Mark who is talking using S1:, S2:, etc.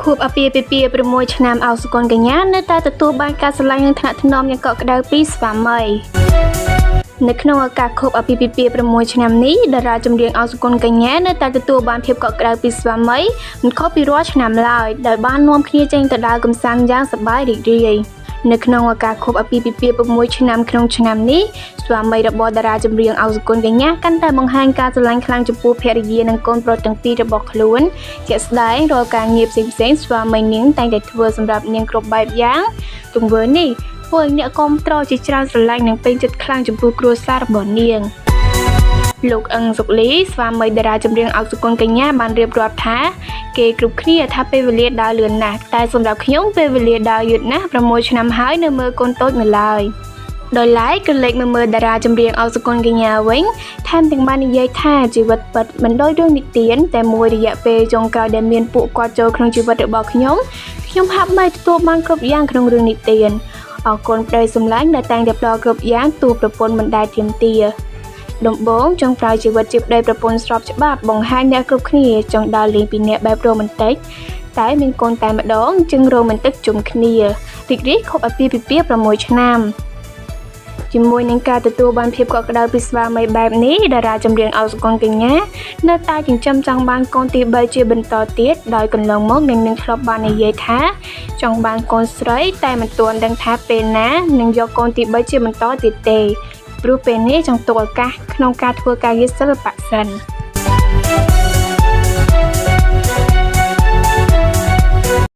S1: ខួបអាពាហ៍ពិពាហ៍6ឆ្នាំអោសុគន្ធកញ្ញានៅតែទទួលបានការស្រឡាញ់និងថ្នាក់ថ្នមយ៉ាងកក់ក្ដៅពីស្វាមីនៅក្នុងឱកាសខួបអាពាហ៍ពិពាហ៍6ឆ្នាំនេះតារាចម្រៀងអោសុគន្ធកញ្ញានៅតែទទួលបានភាពកក់ក្ដៅពីស្វាមីមិនខុសពីរាល់ឆ្នាំឡើយដោយបាននាំគ្នាចេញទៅដើរកម្សាន្តយ៉ាងសប្បាយរីករាយនៅក្នុងឱកាសខួបអាពាហ៍ពិពាហ៍6ឆ្នាំក្នុងឆ្នាំនេះស្វាមីរបស់តារាចម្រៀងអោសុគន្ធកញ្ញាកាន់តែបង្ហាញការស្រឡាញ់ខ្លាំងចំពោះភរិយានិងកូនប្រុសទាំងពីររបស់ខ្លួនជាក់ស្ដែងរាល់ការងារផ្សេងៗស្វាមីនាងតែងតែធ្វើសម្រាប់នាងគ្រប់បែបយ៉ាងទង្វើនេះធ្វើឲ្យអ្នកគាំទ្រជាច្រើនស្រឡាញ់និងពេញចិត្តខ្លាំងចំពោះគ្រួសាររបស់នាងលោកអឹងសុកលីស្វាមីតារាចម្រៀងអោកសុគន្ធកញ្ញាបានរៀបរាប់ថាគេគ្រប់គ្នាថាពេលវេលាដើរលឿនណាស់តែសម្រាប់ខ្ញុំពេលវេលាដើរយឺតណាស់6ឆ្នាំហើយនៅមើលកូនតូចនៅឡើយដោយឡែកក៏លេខមកមើលតារាចម្រៀងអោកសុគន្ធកញ្ញាវិញថែមទាំងបាននិយាយថាជីវិតពិតមិនដូចរឿងនិទានតែមួយរយៈពេលចុងក្រោយដែលមានពួកគាត់ចូលក្នុងជីវិតរបស់ខ្ញុំខ្ញុំហាក់បីទទួលបានគ្រប់យ៉ាងក្នុងរឿងនិទានអរគុណប្តីសម្លាញ់ដែលតែងតែផ្ដល់គ្រប់យ៉ាងទូប្រពន្ធមិនដែលទាមទារដំបូងចង់ប្រើជីវិតជាប្តីប្រពន្ធស្របច្បាប់បង្ហាញអ្នកគ្រប់គ្នាចង់ដើរលេងពីអ្នកបែបរ៉ូមែនទិកតែមានកូនតែម្ដងជាងរ៉ូមែនទិកជុំគ្នារីករាយខុបអាពាហ៍ពិពាហ៍6ឆ្នាំជាមួយនឹងការទទួលបានភាពកក់ក្ដៅពីស្វាមីបែបនេះតារាចម្រៀងអោសុគន្ធកញ្ញានៅតែចិញ្ចឹមចង់បានកូនទី3ជាបន្តទៀតដោយកន្លងមកនាងនឹងធ្លាប់បាននិយាយថាចង់បានកូនស្រីតែមិនទាន់ដឹងថាពេលណានឹងយកកូនទី3ជាបន្តទៀតទេព្រោះពេលនេះចង់ទុកឱកាសក្នុងការធ្វើការងារសិល្បៈសិន។